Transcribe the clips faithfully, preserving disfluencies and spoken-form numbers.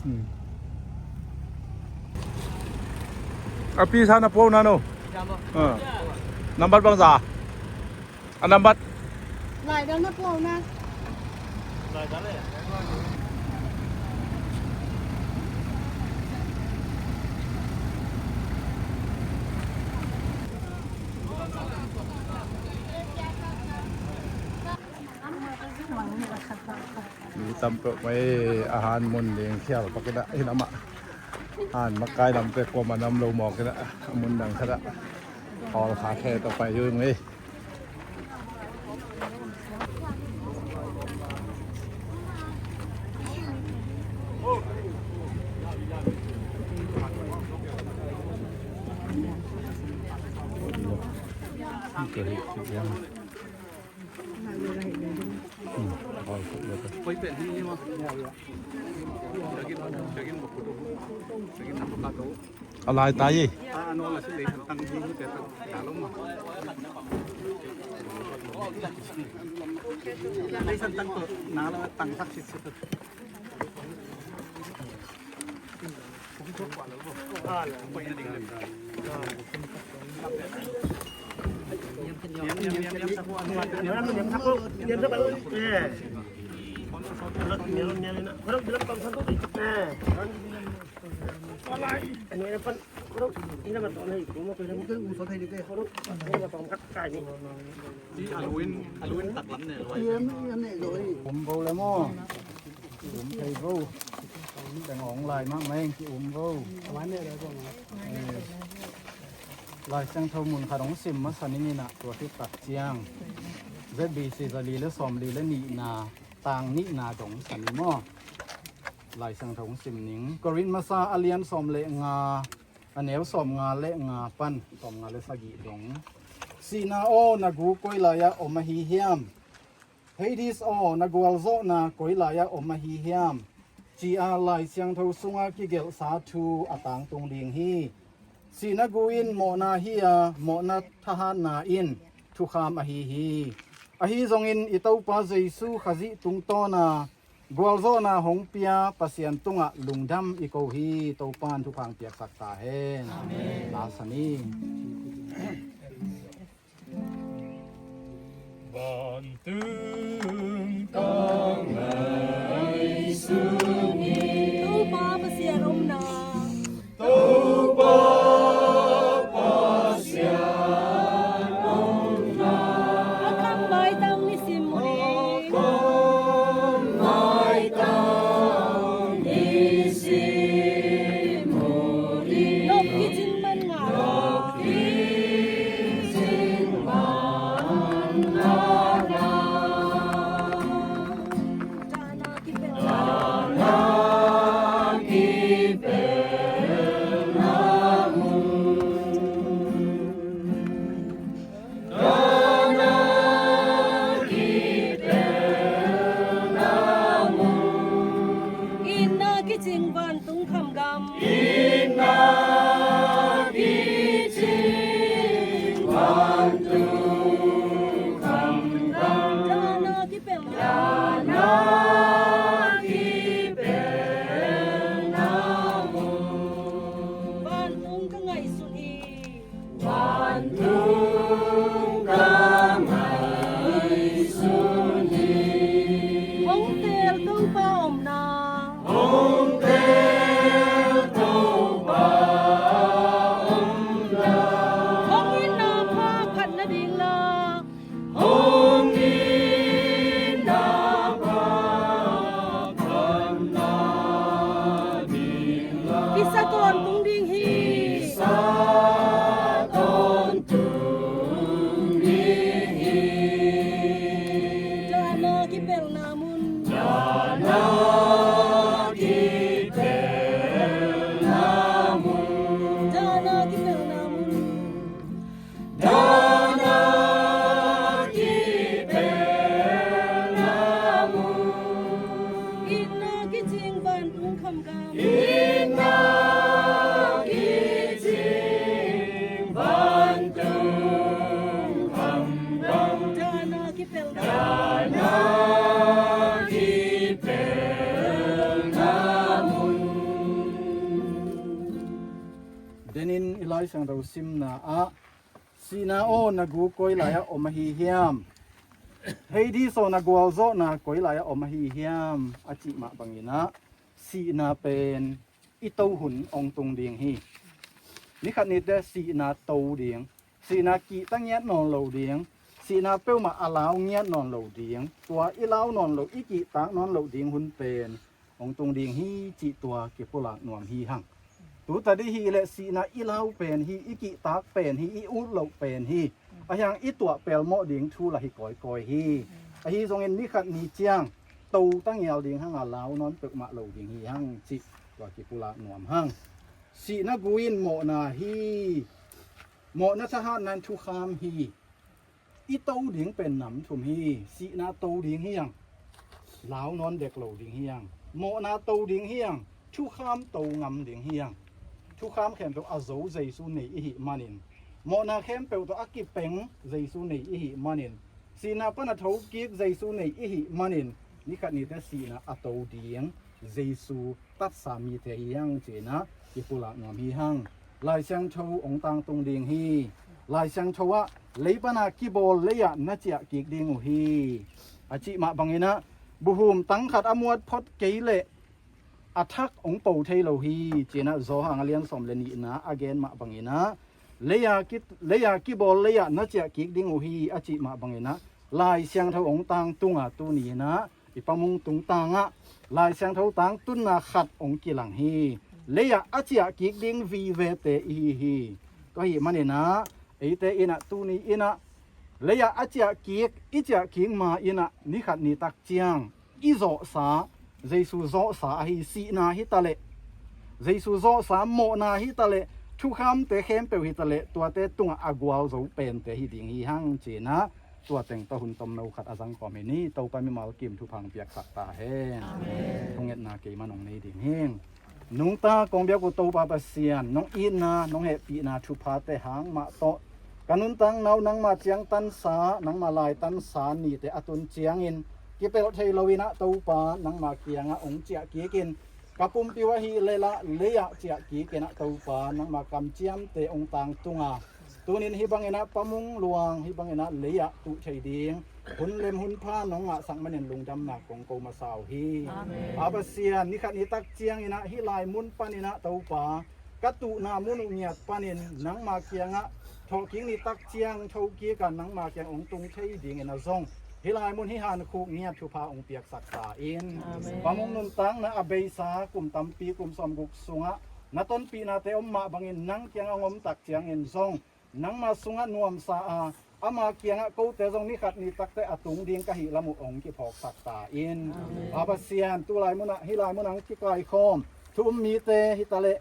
A pi sa na pua na no. Nambat bang za. A nambat. Lai dang na pua na. Mi tam peuh mai a han mun ding khial pakinah in amah han makai lamte kuama nam lo mawkinah a mun dang khatah hawl kha khe tawh pai yu ing ei. A lai tai. Um vo le maw? Um thei vo. Teng hong lai mahmah ing, ki um vo. Lai Siangtho mun khat hong sim masa ning inah, tua khit tak ciang Z B C za li le sawm li le nihna, tang nihna dong sa ni maw? Lai Siangtho hong sim ning. Korin masa a lian sawm le nga, a neu sawm nga le nga pan sawm nga le sagih dong. Sihna aw, na gu koi lai-ah om ahi hiam? Hades aw, na gualzawhna koi lai-ah om ahi hiam? Ci-a Lai Siangtho sungah kigelhsa thu a tangtung ding hi. Sihna gu in mawhna hi-a, mawhna thahatna in thukham ahi hi. Ahi zongin i Topa Jesu Khazih tungtawna gualzawhna hong pia Pasian tungah lungdam i ko hi. Topa in thupha piaksak ta hen. Amen. Lasa ni. Vantung ka ngaihsun hi. Topa Pasian omna. Topa Pasian omna. A kam maitang nisim uh hi. A kam maitang nisim uh hi. Nop kicing man ngala. Nop kicing man ngala. Dahna kipelna mun. Dahna kipelna mun. Itna kicing vantung khamgam. Itna kicing vantung khamgam. Dahna kipelna. Dahna kipelna mun. Vantung ka ngaihsun hi. Vantung ka ngaihsun hi. Hong teel Topa omna. Hong teel Topa omna. Hong itna pha phatna ding la. Hong itna pha phatna ding la. Kisa tawntung ding hi. Kisa tawntung ding hi. Dahna kipelna mun. Dahna kipelna mun. Dahna kipelna mun. Dahna kipelna mun. Itna kicing vantung khamgam. Itna kicing vantung khamgam. Dahna kipelna. Dahna kipelna mun. Siangtho simna ah, "Sihna aw, na gu koi lai-ah om ahi hiam? Hades aw, na gualzawhna koi lai-ah om ahi hiam?" a cih mah bangin ah, sihna pen i to hun hong tung ding hi. Nikhat nite sihna to ding, sihna kihta ngiat nawn lo ding, sihna peuhmah a lau ngiat nawn lo ding, tua i lau nawn lo, i kihtak nawn lo ding hun pen hong tung ding hi cih tua kipulak nuam hi hang. Tuta dih hi leh sihna i lau pen hi, i kihtak pen hi, i ut loh pen hi. Ahi hang i tuah pelmawh ding thu lah hi kawikawi hi. Ahi zongin nikhat ni ciang to ta ngial ding hang a, lau nawn peuhmah lo ding hi hang cih tua kipulak nuam hang. Sihna gu in mawhna hi. Mawhna thahatna in thukham hi. I to ding pen nam thum hi. Sihna to ding hi hang. Lau nawn dek lo ding hi hang. Mawhna to ding hi hang. Thukham to ngam ding hi hang. Thukham khempeuh a zo Jesu nei i hih manin, mawhna khempeuh tawh a kipeng Jesu nei i hih manin, sihna pan a thokik Jesu nei i hih manin, nikhat nite sihna a to ding Jesu tatsa mite hi hang ci-in ah kipulak nuam hi hang. Lai Siangtho hong tangtung ding hi. Lai Siangtho ah, "Lei pan a kibawl lei-ah na ciah kik ding uh hi," a cih mah bangin ah, "Buhum tang khat a muat phot kei leh a thak hong po thei lo hi," ci-in ah Johan a lian sawm le nihna a gen mah bangin ah, "Lei-a ki, lei-a kibawl lei-ah na ciah kik ding uh hi," a cih mah bangin ah, Lai Siangtho hong tangtung a, tuni-in ah i pamung tungtang ah Lai Siangtho tangtunna khat hong kilang hi. Lei-ah a ciah kik ding vivete i hi hi. Tua ahih manin ah eite in ah tuni-in ah lei-ah a ciah kik, i ciah kik ma-in ah nikhat nitak ciang i zawhsa, Jesu zawhsa ahi sihna hi ta leh, Jesu zawhsa mawhna hi ta leh, thukhamte khempeuh hi ta leh, tuate tungah a gualzo pente hi ding hi hang ci-in ah, tua teng tawh hun tomno khat a zang kawm hi ni. Topa mimal kim thupha hong piaksak ta hen. Amen. Thungetna keiman hong nei ding hi. Nungta kong biak uh Topa Pasian, nong itna, nong hehpihna thuphate hang mah tawh ka nuntakna uh nangma ciangtansa, nangma laitansa nite a tun ciangin kipelh thei loin ah Topa, nangma kiangah hong ciah kikin, ka pumpi uh ahih leh lah lei-ah ciah kikin ah Topa, nangma kamciamte hong tangtung a, tunin hih bangin ah pamung luang, hih bangin ah lei-ah tuh thei ding hun lem hun pha nong ngahsak manin lungdamna kong ko masa uh hi. Amen. A Pasian, nikhat nitak ciangin ah hih lai mun panin ah Topa, ka tuhna mun uh ngiat panin nangma kiangah thawhkik nitak ciang thokik a, nangma kiang hong tung thei dingin ah zong hih lai mun hih hankhuk ngiat thupha hong piaksak ta in. Amen. Pamung nuntakna a beisa kum tampi, kum sawmguk sungah na tonpihnate om mah bangin nang kiangah hong om tak ciangin zong nangma sungah nuamsa a, ama kiangah kote zong nikhat nitakte a tung ding ka hih lam uh hong kiphawksak ta in. Amen. A Pasian, tu lai munah, hih lai munah hong kikaikhawm thu um mite hi ta leh,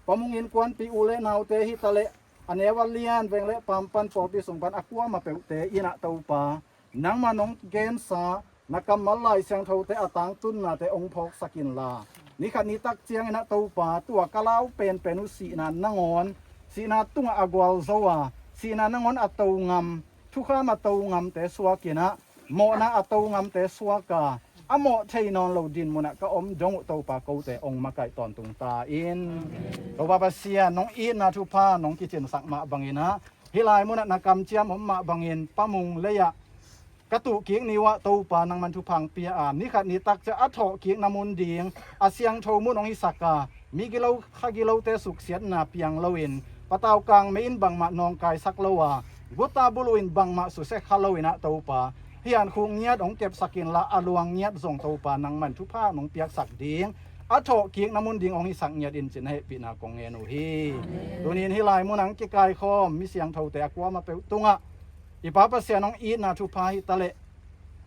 pamung innkuanpih u le naute hi ta leh, a neu a lian, veng le paam pan, pawlpi sung pan a kuamah peuhte in ah Topa, nangma nong gensa na kammal Lai Siangthote a tangtunnate hong phawksak inla, nikhat nitak ciangin ah Topa, tua ka lau penpen uh sihna nangawn, sihna tungah a gualzo a, sihna nangawn a to ngam, thukham a to ngamte suakin ah, mawhna a to ngamte suak a, a mawh thei nawn lo din munah ka om dong uh Topa, kote hong makaih tawntung ta in. Topa Pasian, nong itna thupha nong kicinsak mah bangin ah, hih lai munah na kamciam om mah bangin pamung lei-ah ka tuhkik ni uh ah Topa, nangman thupha hong pia a, nikhat nitak ciang a thawhkikna mun ding a siangtho mun hong hisak a, migilo khagilote suksiatna piang loin, patau kang mei in bangmah nawngkaisak lo a, guta buluh in bangmah susia kha loin ah Topa, hih hankhuk ngiat hong kepsak inla, a luang ngiat zong Topa, nangman thupha nong piaksak ding, a thawhkikna mun ding hong hisak ngiat in, ci-in na hehpihna kong ngen uh hi. Amen. Tunin hih lai munah hong kikaikhawm mi siangthote a kuamah peuh tungah i Pa Pasian, nong itna thupha hi ta leh,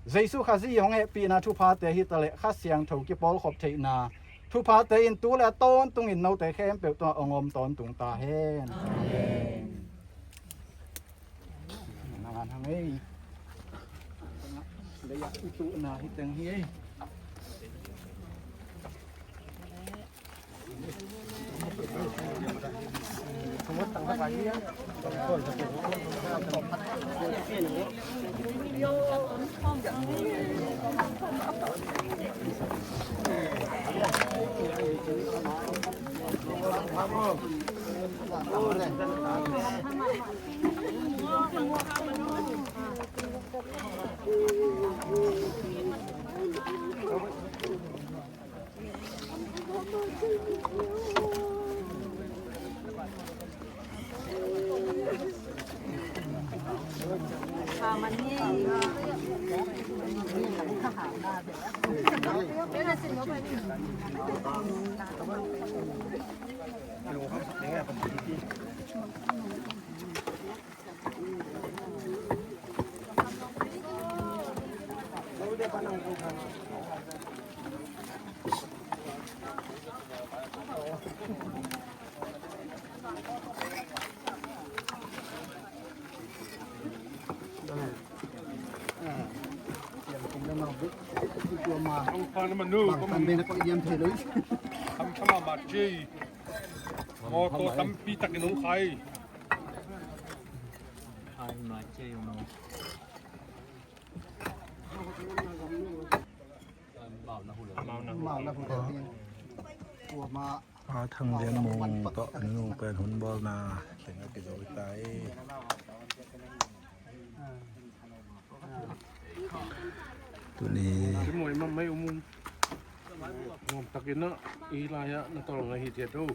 Jesu Khazih hong hehpihna thuphate hi ta leh, Kha Siangtho kipawlkhop theihna thuphate in tu le a tawntungin note khempeuh tungah hong om tawntung ta hen. Amen. Nangan hang ei. Lei-ah i tuhna hi teng hi ei. Ang pa naman, no? Bang tambe na ko iam thei lo. Tam, tam, ma, Jay. Mo to tampi takin hong khai. Khai ma, Jay, mo. Mawna hule. Tua ma. A Thang Lian Mung tawh a nu pen hun bawlna teng a kizo hi ta hi. Tuni. Ki muai mah mai um um. Nuam takin ah i lai ah na tawlnga hi thiat uh.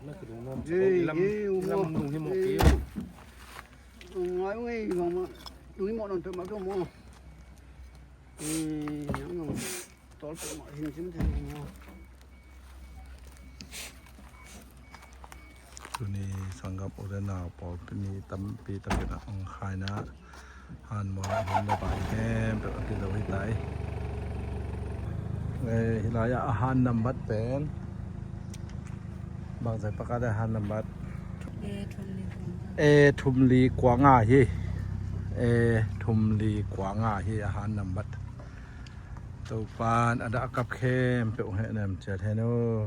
Na kidong nuam. Ei, lam, ei, um, lam um, dung hi mawk ei. Ngai ung ei, mama. Dung hi mawk nawn peuhmah kei uh maw. Ei, nang nang. Tawl peuhmah hin sim thei uh maw. Tuni sanggam u le nau pawlpi mi tampi takin a hong khaina han mual hun le bai khempeuh a kizo hi ta hi. Eh, hih lai-ah a han nambat pen bangzah pakat a han nambat? A thum li kua nga hi. A thum li kua nga hi a han nambat. Topan a dah a kap khempeuh hehnem ciat hen uh.